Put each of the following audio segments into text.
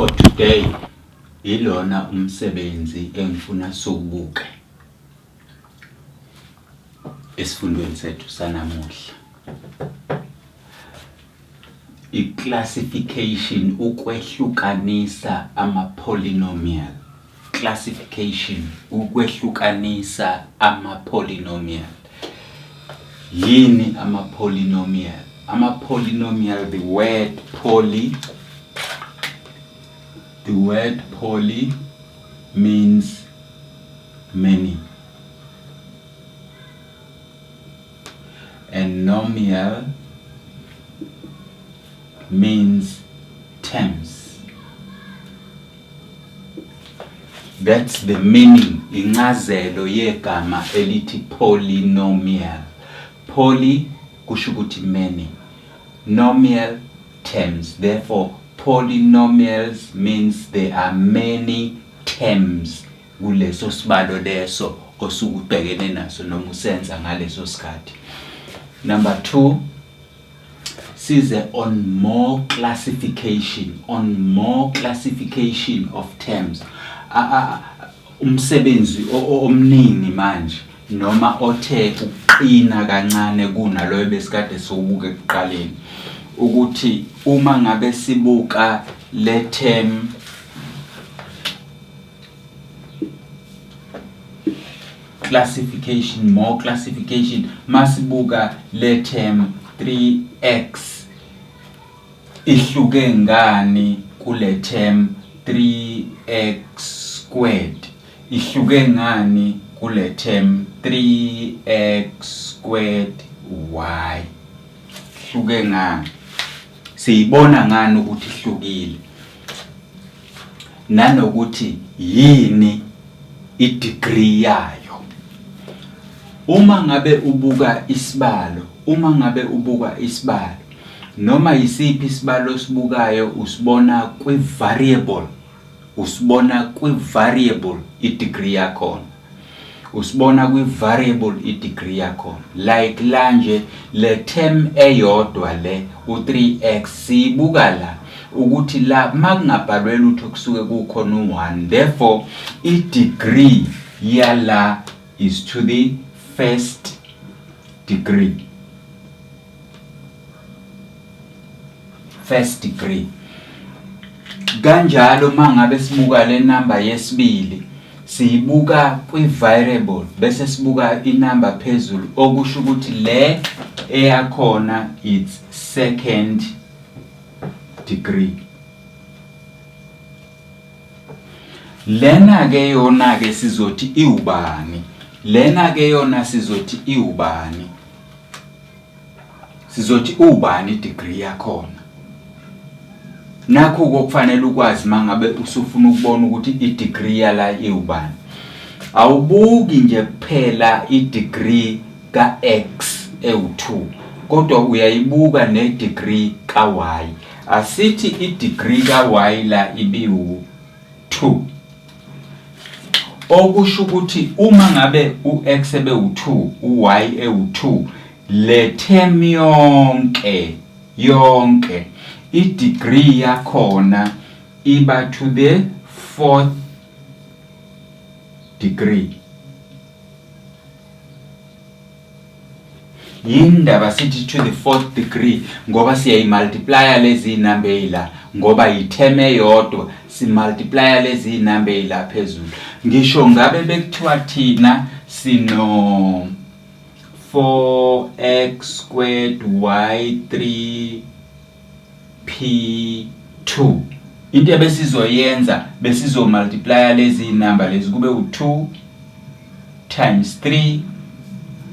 For today ilona umsebenzi engifuna siwubuke esifundweni sethu sanamuhla. I-classification ukwehlukanisa ama-polynomial. Classification ukwehlukanisa ama-polynomial. Yini ama-polynomial? Ama-polynomial, the word poly means many, and nomial means terms. That's the meaning, incazelo yegama elithi polynomial. Poly kusho ukuthi many, nomial terms. Therefore, polynomials means there are many terms kuleso sibalo leso osuke ubhekene naso noma usenza ngaleso sikhathi. Number 2, size on more classification, on more classification of terms. Umsebenzi omningi manje noma othe ukuqina kancane kunaloyo besikade siwubuka ekuqaleni, ukuthi uma ngabe sibuka le term classification, more classification, masibuka le term 3x ihluke ngani kule term 3x squared, ihluke ngani kule term 3x squared y, ihluke ngani? Siyibona ngani ukuthi ihlukile, nanokuthi yini i-degree yayo. Uma ngabe ubuka isibalo, uma ngabe ubuka isibalo, noma yisiphi isibalo osibukayo usibona kwi-variable, usibona kwi-variable i-degree yakhona, usibona kwi-variable i-degree yakhona. Like la nje le term eyodwa le u-3x siyibuka la ukuthi la makungabhalwe lutho kusuke kukhona u-1, therefore i-degree yala is to the first degree, first degree. Kanjalo mangabe sibuka le number yesibili siyibuka kwi-variable bese sibuka inumber phezulu, okusho ukuthi le eyakhona it's second degree. Lena ke yona ke sizothi iwubani? Lena ke yona sizothi iwubani? Sizothi ubani degree yakhona? Nakho okufanele ukwazi mangabe usufuna ukubona ukuthi i-degree yala iwubani. Awubuki nje kuphela i-degree ka-x ewu-2, kodwa uyayibuka ne-degree ka-y. Asithi i-degree ka-y la ibiwu-2, okusho ukuthi uma ngabe u-x ebewu-2, u-y ewu-2, le term yonke yonke i-degree yakhona iba to the fourth degree. Yindaba sithi to the fourth degree ngoba siyayimultiplya lezi number eyila, ngoba yiterm eyodwa simultiplya lezi number eyila phezulu. Ngisho ngabe bekuthiwa thina sino 4x squared y3 p2, into ebesizoyenza besizomultiplya lezi number lezi kube u2 times 3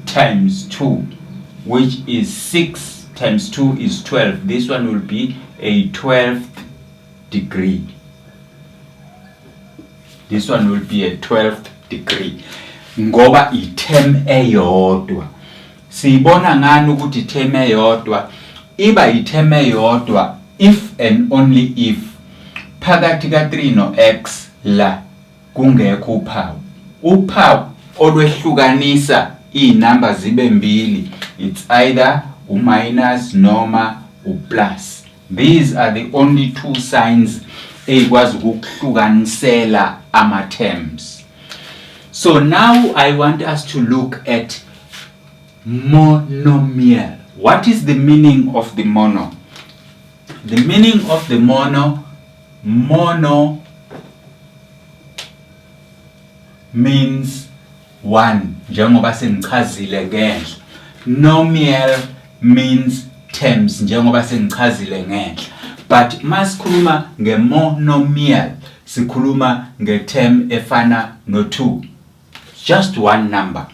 times 2, which is 6 times 2 is 12. This one will be a 12th degree. This one will be a 12th degree ngoba i-term eyodwa. Siyibona ngani ukuthi i-term eyodwa? Iba i-term eyodwa if and only if phakathi ka-3 no-x la kungekho uphawu. Uphawu olwehlukanisa iy'namba zibe mbili, it's either u-minus noma u-plus. These are the only two signs Eyikwazi ukukuhlukanisela ama terms. So now I want us to look at monomial. What is the meaning of the mono? The meaning of the mono, mono means one, njengoba sengichazile ngenhla. Nomial means terms, njengoba sengichazile ngenhla. But masikhuluma nge-monomial, sikhuluma nge-term efana no-2. Just one number.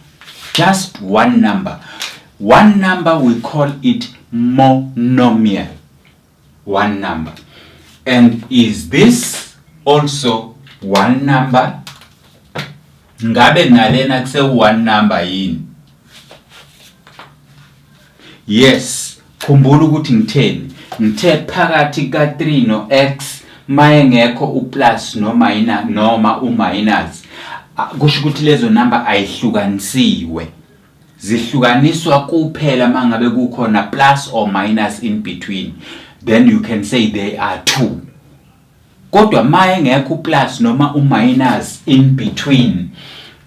Just one number. One number, we call it monomial. One number. And is this also one number? Ngabe nalena kuse one number yini? Yes. Khumbula ukuthi ngitheni. Ngithe phakathi ka 3 no x mayengekho uplus no minus noma uminus, kusho ukuthi lezo number ayihlukanisiwe. Zihlukaniswa kuphela mangabe kukhona plus or minus in between, then you can say they are two. Kodwa mayengekho uplus noma uminus in between,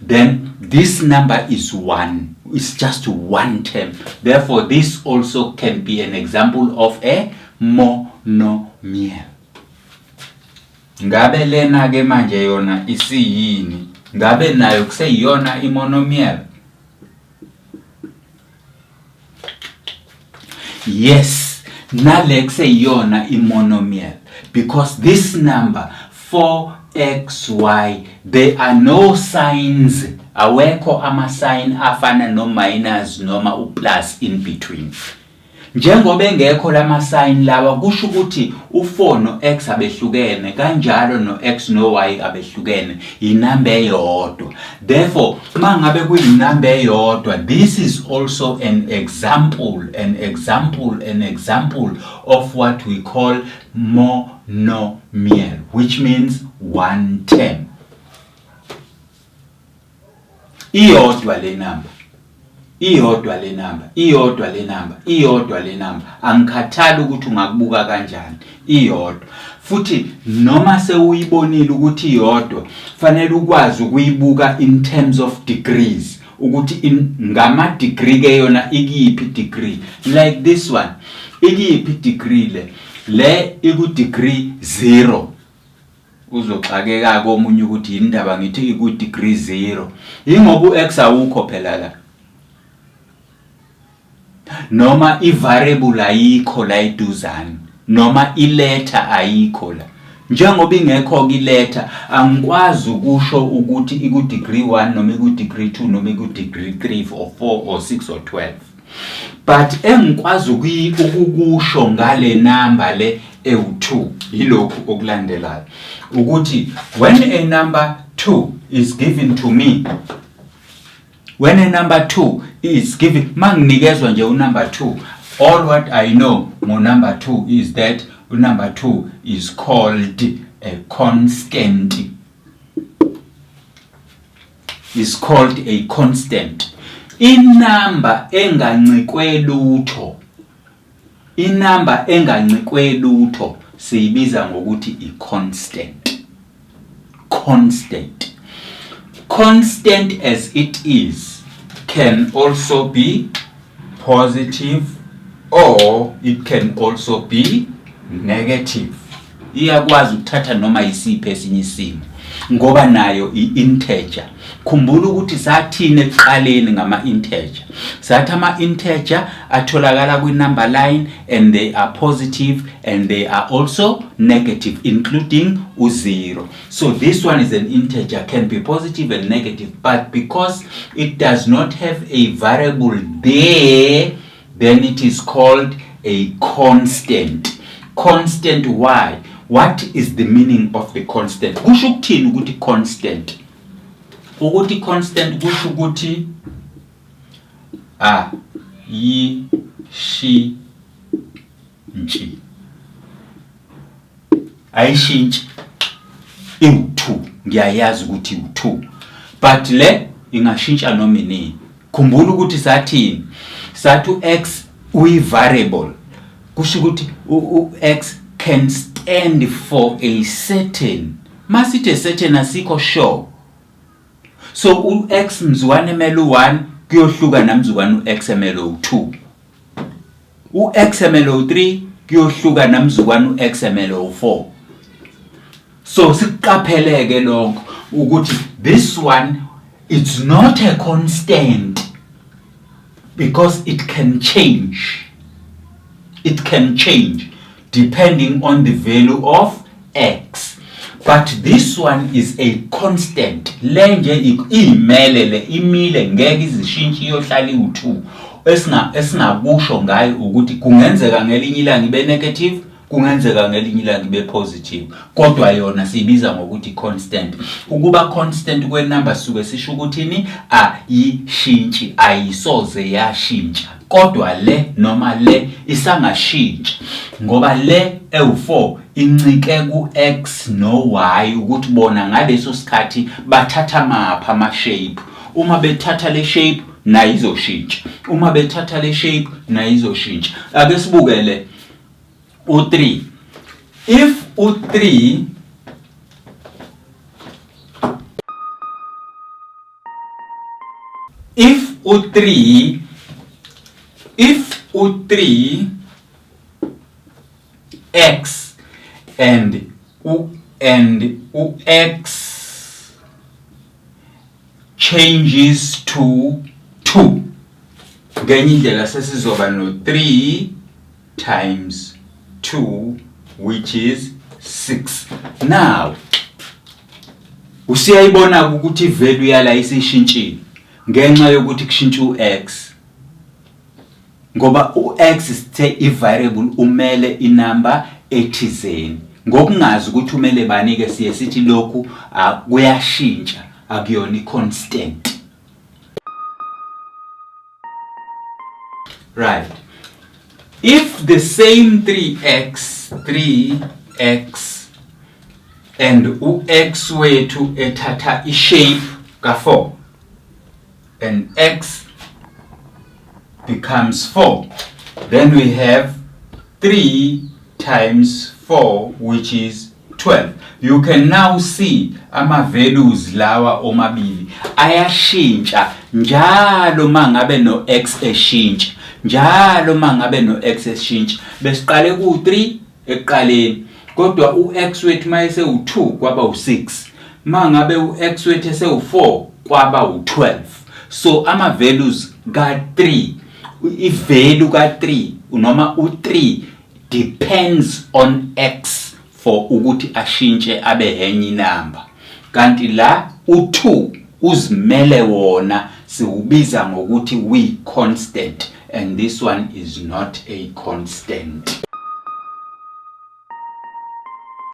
then this number is one. It's just one term. Therefore this also can be an example of a monomial. Ngabe lena ke manje yona isiyini? Ngabe nayo kuseyiyona imonomial? Yes, nale kuseyiyona imonomial, because this number 4xy, there are no signs, awekho ama sign afana no minus noma u plus in between. Njengoba engekho lama sign lawa, kusho ukuthi u4 no x abehlukene, kanjalo no x no y abehlukene, inamba eyodwa. Therefore mangabe kuyinamba eyodwa, this is also an example, an example, an example of what we call monomial, which means one term. Iyodwa le number, iyodwa le number, iyodwa le number, iyodwa le number. Angikhathali ukuthi ungakubuka kanjani, iyodwa. Futhi noma sewuyibonile ukuthi iyodwa, fanele ukwazi ukuyibuka in terms of degrees, ukuthi ngama degree ke yona ikuyiphi degree. Like this one, ikuyiphi degree le? Le iku degree 0. Uzoxakeka komunye ukuthi indaba ngithi iku degree 0, ingoba u-x awukho phela la, noma i-variable ayikho la eduzane, noma i-letter ayikho la. Njengoba ingekho i-letter, angikwazi ukusho ukuthi iku degree 1 noma iku degree 2 noma iku degree 3 or 4 or 6 or 12. But engikwazi ukukusho ngale number le ewu2 yilokhu okulandelayo, ukuthi when a number 2 is given to me, when a number 2 is given, manginikezwa nje unumber 2, all what I know ngo number 2 is that number 2 is called a constant, is called a constant. Inamba engancikwe lutho, inamba engancikwe lutho siyibiza ngokuthi i-constant. Constant. Constant as it is can also be positive or it can also be negative. Iyakwazi ukuthatha noma isiphi esinye isimo ngoba nayo i-integer. Khumbula ukuthi sathini ekuqaleni ngama-integer. Sathi ama-integer atholakala kwi-number line and they are positive and they are also negative, including u-0. So this one is an integer, can be positive and negative, but because it does not have a variable there, then it is called a constant. Constant why? What is the meaning of the constant? Kusho ukuthini ukuthi constant? Ukuthi constant kusho ukuthi a yi shi nchi, ayishintshi, iwu2, ngiyayazi ukuthi iwu2, but le ingashintsha noma inini. Khumbula ukuthi sathini, sathi u-x uyi-variable, kusho ukuthi u-x can stand for a certain. Masithi a certain, asikho sure. So u-x mzukwane emele u-1 kuyohluka namzukwane u-x emele u-2, u-x emele u-3 kuyohluka namzukwane u-x emele u-4. So sikuqapheleke lokho ukuthi this one, it's not a constant because it can change. It can change depending on the value of x, but this one is a constant. Le nje iyimele le, imile, ngeke izishintshe, iyohlala iwu-2. Esingakusho ngayo ukuthi kungenzeka ngelinye ilanga ibe negative, kungenzeka ngelinye ilanga ibe positive, kodwa yona siyibiza ngokuthi constant. Ukuba constant kwenumber suke sisho ukuthini? Ayishintshi, ayisoze yashintsha. Kodwa le noma le isangashintsha, ngoba le ewu4 incike ku-x no-y, ukuthi bona ngaleso sikhathi bathatha maphi ama-shape. Uma bethatha le shape, nayo izoshintsha. Uma bethatha le shape, nayo izoshintsha. Ake sibukele u3. If u3 if u3 if u3 x and u-x changes to 2, ngenye indlela sesizoba no-3 times 2, which is 6. Now usiyayibona ukuthi ivalue yala isishintshile ngenxa yokuthi kushintsha u-x, ngoba u-x sithe i-variable umele inumber ethizeni. Ngokungazi ukuthi umele bani ke, siye sithi lokhu kuyashintsha, akuyona i-constant, right? If the same 3x 3x and u-x wethu ethatha i-shape ka-4 and x becomes 4, then we have 3 times 4, which is 12. You can now see ama values lawa omabili ayashintsha njalo mangabe no x eshintsha, njalo mangabe no x eshintsha. Besiqale ku 3 ekuqaleni, kodwa u-x wethu mayese u2 kwaba u6, mangabe u-x wethu ese-u4 kwaba u12. So ama values ka3, i-value ka3 noma u3 depends on x for ukuthi ashintshe abe enye inamba, kanti la u2 uzimele wona, siwubiza ngokuthi we constant, and this one is not a constant.